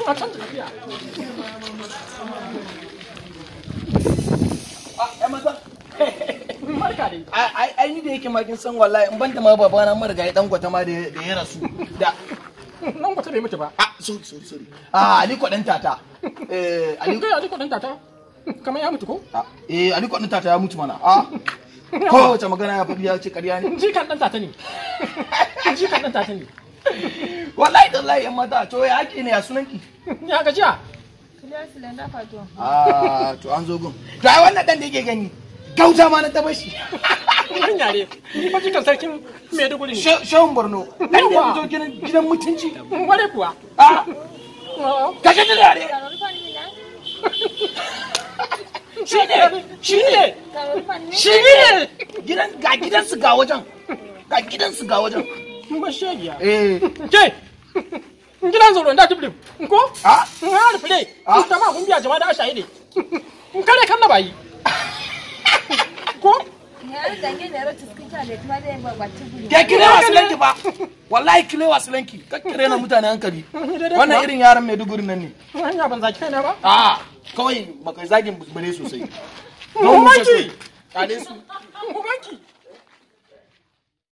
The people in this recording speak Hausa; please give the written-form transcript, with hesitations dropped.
A canza tafiya. Ah, maza. Barka dai. Ai ai ni da yake ma kin san wallahi in banda ma babana marigayi dan gwata ma da ya rasu da nan gwata bai mutu ba. Ah, sorry sorry sorry. Ah, Aliko dan tata. Eh, Aliko kai Aliko dan tata. Kamar ya mutu ko? Eh, Aliko dan tata ya mutu mana. Ah. Kowace magana ya faɗi ya ce ƙarya ne. Jikan dan tata ne. Jikan dan tata ne. Wallahi tallahi yan mata, to ya ake ne ya sunanki? Ya gajiya. Ah, to an zo gun. To ai wannan dan da yake gani gauta ma na taba shi. Nan yare, ni fa jikan sarkin Maiduguri ne. Shehun Borno. Dan da ya fito gidan mutunci. Ware kuwa. Ah. Kashe da yare. Shi ne, shi ne. Shi ne. Gidan ga gidansu ga wajen. Ga gidansu ga wajen. Mashagiya. Eh. Ke. Gidan zoro da dublin. Ko? Ah. Ha rufe. Ah. Ta ma kun biya jama'a da ashayi ne. In kare kan na bayi. Ko? Ke kire wasilanki ba. Wallahi kire wasilanki. Ka kire na mutane hankali. Wannan irin yaran Maiduguri nan ne. Hanya ban zaki kaina ba. Ah, kawai baka zagin bare sosai. Ubanki. Kale su. Ubanki.